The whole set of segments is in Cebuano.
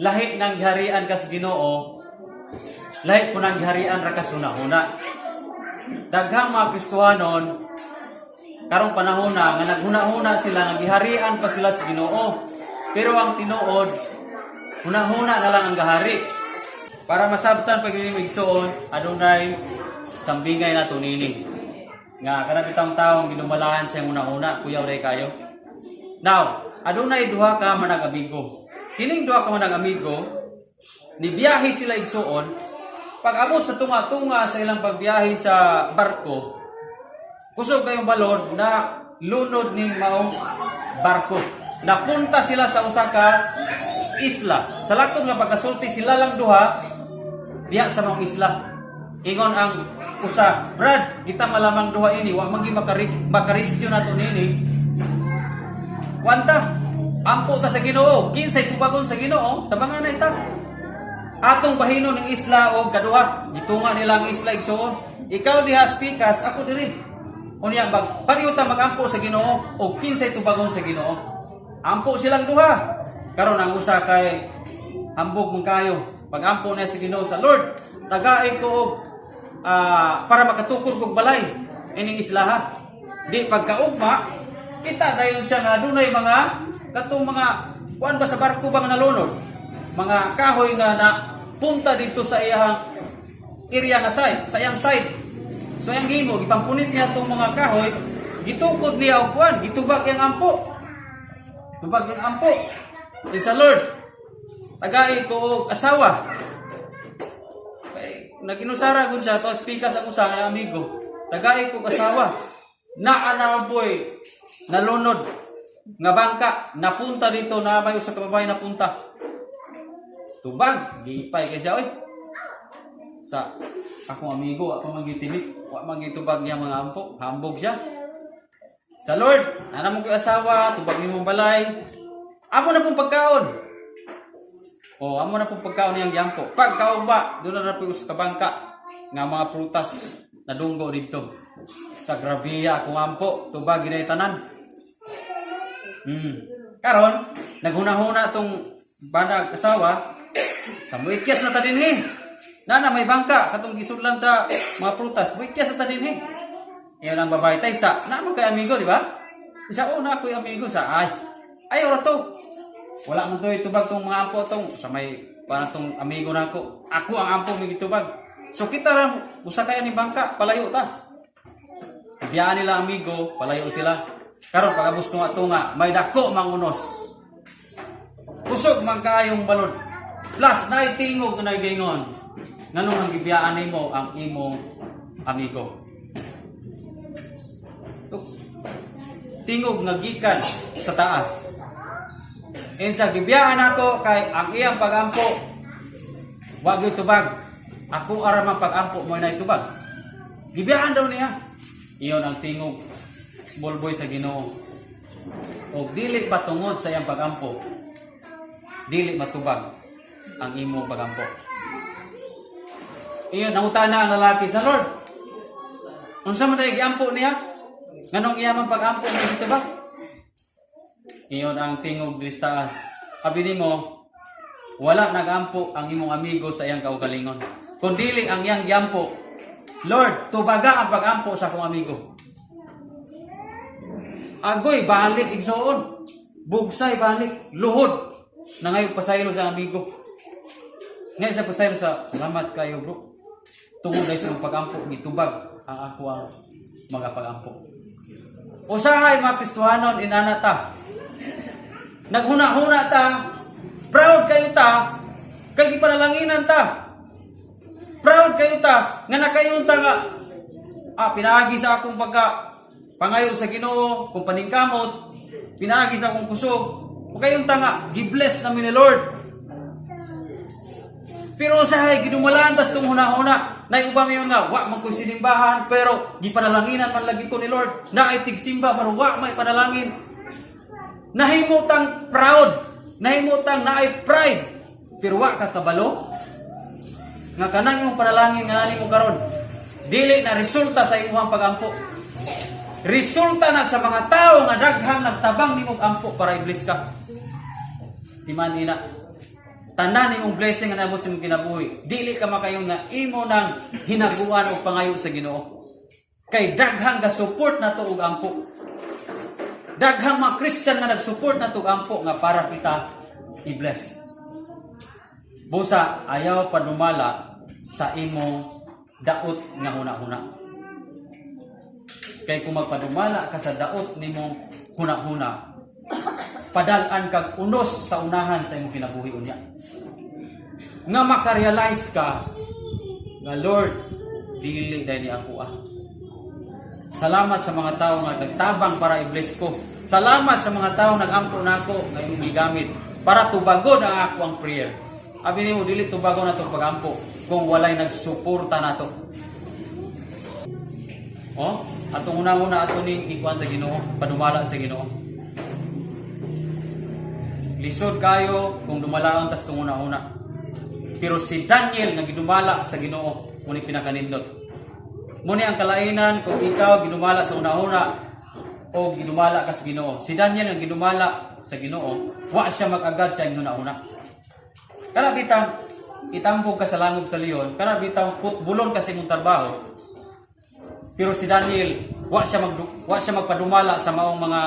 Lahi ng giharian kas Ginoo, lahi po ng giharian ra kas huna-huna. Daghang mga Kristohanon karong panahon na nga naghuna-huna sila nga giharian pa sila sa Ginoo. Pero ang tinuod, huna-huna na lang ang gahari. Para masabtan pag nimo, igsuon, adunay sambingay na niini. Nga kanang bitang taong gidumalahan sa iyang huna-huna, kuyaw day kayo. Now, adunay duha ka manag-amigo. Kining duha ka manag-amigo, nibiyahe sila, igsuon. Pag abot sa tunga-tunga sa ilang pagbiyahe sa barko, kusog kayong balod na lunod ning maong barko. Napunta sila sa usa ka isla. Sa laktong nga pagkasulti, sila lang duha diha sa maong isla. Ingon ang usa, "Brad, kita malamang duha ini, wa man gyud makarescue nato nini. Wanta, ampo ta sa Ginoo, kinsay tubagon sa Ginoo, tabangan na ita. Atong bahinon ng isla og kaduha." Gitunga nila ang isla, igsuon. "Ikaw diha sa pikas, ako diri. Unya mag pareho ta magampo sa Ginoo og kinsay tubagon sa Ginoo." Ampo silang duha. Karon ang usa kay hambog man kayo. Pag-ampo niya sa Ginoo sa "Lord, tagai ko og para makatukod kog balay ining islaha." Di pagkaugma, kita dayon siya nga dunay mga katong mga kuan ba sa barko ba nga nalunod? Mga kahoy nga na punta dito sa iyang area nga side, sa iyang side. So ang gimo, gipampunit niya tong mga kahoy, gitukod niya og kuan, gitubag yang ampo. Tubag yung ampo. Sa "Lord, tagai ko og asawa." Kay naginusara gud siya to pikas ang usa nga amigo. "Tagai ko og asawa. Naa na boy nalunod nga bangka, napunta dito na may usa ka babae napunta. Tubag, gipay kay siya oy." Sa akong amigo, ako man gitinik, wa man gitubag niya mga ampo, hambog siya. Sa "Lord, nana mo ko'y asawa, tubag nimo balay. Amo na pong pagkaon." O, amo na pong pagkaon niyang giampo. Pagkaugma, doon na po usa ka bangka nga mga prutas nadunggo dito. Sa "Grabiya akong ampo, tubag ginay tanan." Karon, naghuna-huna tong banag asawa, sa "Muikyas na ta dinhi. Nana may bangka katong gisudlan sa mga prutas, muikyas na ta dinhi." Iyan ang babae tay sa, "Na man kay amigo, di ba?" Isa, "Oh, na ako'y amigo." Sa, "Ay. Ayaw ra to. Wala man to'y tubag tong mga ampo tong sa may parang tong amigo na ako. Ako ang ampo may gitubag. So kita ra usa kaya ni bangka, palayo ta." Biyaan nila amigo, palayo sila. Karon pag-abos tunga-tunga, may dako mang unos. Kusog man kaayong balod. Plus naay tingog na gingon. "Nganong ang gibiyaan nimo ang imong amigo?" So, tingog nga gikan sa taas. Insa, "Gibiyaan ako kay ang iyang pagampo wa gyud tubag. Ako ara man pagampo mo na tubag." Gibiyaan daw niya. Iyon ang tingog, small boy, sa Ginoo. Og dili pa tungod sa iyang pagampo, dili matubag ang imong pagampo. Iyon, nangutana ang lalaki sa Lord. "Unsa man dahil giampo niya? Nganong iya man pagampo mo gitubag?" Iyon ang tingog diri sa taas. "Abi nimo, wala nagampo ang imong amigo sa iyang kaugalingon. Kung dili ang iyang giampo, 'Lord, tubaga ang pagampo sa akong amigo.'" Agoy, balik, igsoon. Bugsay, balik. Luhod. Na ngayon pasaylo sa amigo. Ngayon sa pasaylo sa, "Salamat kayo, bro. Tungod ay sa imong pagampo, gitubag ang ako ang mga pagampo." Usahay mga Kristohanon, inana ta. Naghuna-huna ta, proud kayo ta, kay gipanalanginan ta. Proud kayo ta, nga nakayon ta nga, pinaagi sa akong pagka pangayo sa Ginoo, kung paningkamot, pinaagi sa akong kusog, makayon ta nga, gibless namin ni Lord. Pero usahay, gidumalaan tas tong huna-huna. Naiuba mi nga, wa man ko'y sinimbahan, pero gipanalanginan man lagi ko ni Lord. Naay tigsimba, pero wa may panalangin. Nahimutang proud, nahimutang naay pride, pero wa ka kabalo nga kanang imong panalangin nga nani mo karon dili na resulta sa imong pagampo. Resulta na sa mga tao nga daghang nagtabang nimong ampo para i-bless ka. Timan ina. Tanan imong blessing nga namo sa imong kinabuhi, dili ka makaingon nga imo nang hinaguan og pangayo sa Ginoo. Kay daghang ga-support nato og ampo. Daghang mga Christian nga nag-support nato og ampo nga para kita i-bless. Busa, ayaw padumala sa imong daot nga huna-huna. Kay kung magpadumala ka sa daot nimong huna-huna, padal-an kag unos sa unahan sa imong kinabuhi unya. Nga makarealize ka nga, "Lord, dili diay ni ako ah. Salamat sa mga tao nga nagtabang para i-bless ko. Salamat sa mga tao nag-ampo nako nga imong gigamit para tubagon ang ako ang prayer." Abi nimo, dili tubagon natong pagampo kung walay nagsuporta nato. Oh, atong una-una ato ning ikuan sa Ginoo, padumala sa Ginoo. Lisod kayo kung dumalaon tas tunguna-una. Pero si Daniel nga gidumala sa Ginoo, muni pinakanindot. Muni ang kalainan kung ikaw gidumala sa una-una o gidumala ka sa Ginoo. Si Daniel nga gidumala sa Ginoo, wa siya mag-agad sa iyang una-una. Kana bitang itambog ka sa langob sa leon, kana bitang putbulon ka sa imong trabaho. Pero si Daniel, wa siya magpadumala sa maong mga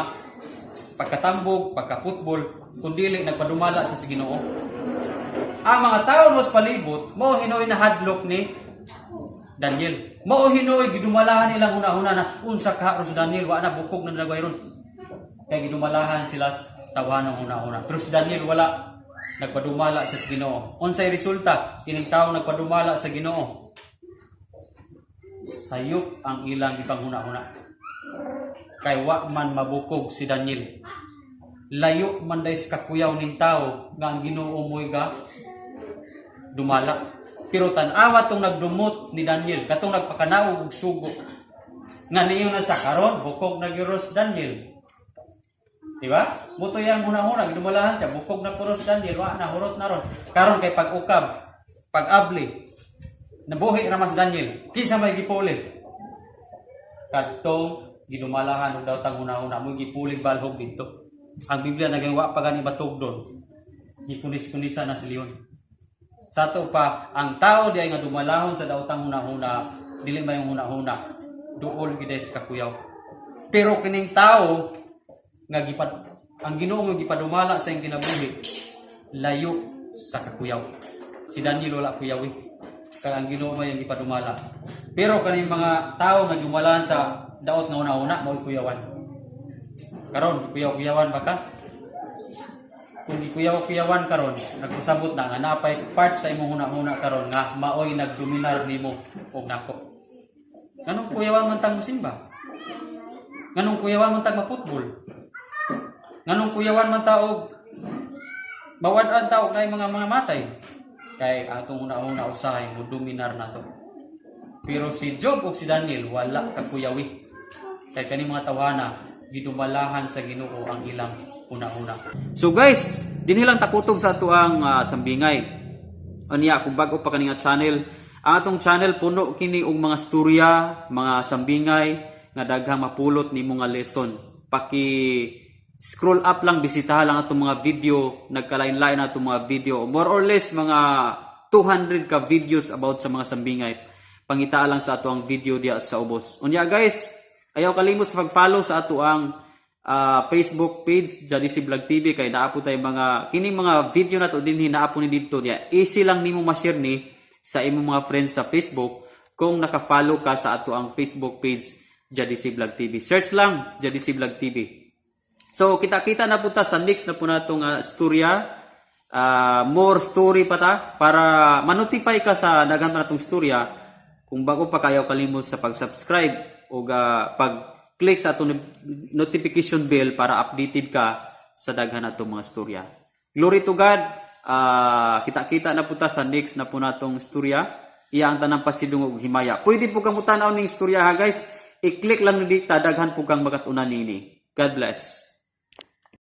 pagkatambog, pagkaputbol, kundili nagpadumala sa Ginoo. Ang mga tao nos palibot, mao hinuoy na hadlok ni Daniel. Mao hinuoy gidumalahan nilang huna-huna na unsa ka ron si Daniel, wa na, bukog na nagway ron. Kay gidumalahan sila sa tawahan ng huna-huna. Pero si Daniel, wala, nagpadumala sa Ginoo. Unsay resulta? Kining tao nagpadumala sa Ginoo, sayop ang ilang ipanghuna-huna. Kay wa man mabukog si Daniel. Layo man day sa kakuyaw ning tao nga ang Ginoo mo'y ga dumala. Pero tan-awa tong nagdumot ni Daniel, katong nagpakanaog og sugo. Nga niyo na sa karon, bukog na gyud si Daniel. Di ba? Muto yang huna-huna, gidumalahan siya, bukog na puro si Daniel, wa na, hurot na ron. Karon kay pag-ukab, pag-abli, nabuhi ra mas Daniel, kinsa may gipuli? Kadtong gidumalahan og daotang huna-huna mo gipulig balhog didto. Ang Biblia naging wa pa gani matugdon. Gikunis-kunisa na si leon. Sa ato pa, ang tao di ay nga dumalahon sa daotang huna-huna, dili may huna-huna, duol gid sa kakuyaw. Pero kining tao nga gipad ang Ginoo nga gipadumala sa iyang kinabuhi, layo sa kakuyaw. Si Daniel wala kuyawi. Kay ang Ginoo may ang gipadumala. Pero kaning mga tao nga dumalahan sa daot nga una-una, mao'y kuyawan. Karon, kuyaw-kuyawan ba ka? Kung gikuyaw-kuyawan karon, nagpasabot na nga napay part sa imong huna-huna karon nga maoy nagdominar nimo og nako. Nganong kuyawan man tang musimba? Nganong kuyawan man tag maputbol? Nganong kuyawan man ta og mawad-an ta og naay mga matay? Kay atong huna-huna usahay mo dominar nato. Pero si Job ug si Daniel, wala kakuyawi. Kay kani mga tawhana, gidumalahan sa Ginoo ang ilang huna-huna. So guys, dinhi lang takutob sa atuang sambingay. Unya, kung bago pa kani nga channel, ang atong channel puno kini og mga storya, mga sambingay nga daghang mapulot nimo nga lesson. Paki scroll up lang, bisitahan lang atong mga video, nagkalain-lain na atong mga video. More or less mga 200 ka videos about sa mga sambingay. Pangitaa lang sa ato ang video diya sa ubos. Unya guys, ayaw kalimot sa pag-follow sa ato ang Facebook page, Jadisi Vlog TV, kay naa po tayo mga kini mga video na to dinhi, naa po ni didto niya. Easy lang nimo ma-share ni sa imong mga friends sa Facebook kung naka-follow ka sa ato ang Facebook page, Jadisi Vlog TV. Search lang Jadisi Vlog TV. So kita-kita na po ta sa next na po natong storya. More story pa ta para ma-notify ka sa daghan pa natong storya. Kung bago pa kayo, kalimot sa pag-subscribe o pag-click sa atong notification bell para updated ka sa daghan natong mga storya. Glory to God. Kita-kita na po ta sa next na po natong storya. Iya ang tanang pasidung og himaya. Pwede po kang tan-aw ning storya ha guys. I-click lang ni dita, daghan po kang makatunan nini. God bless.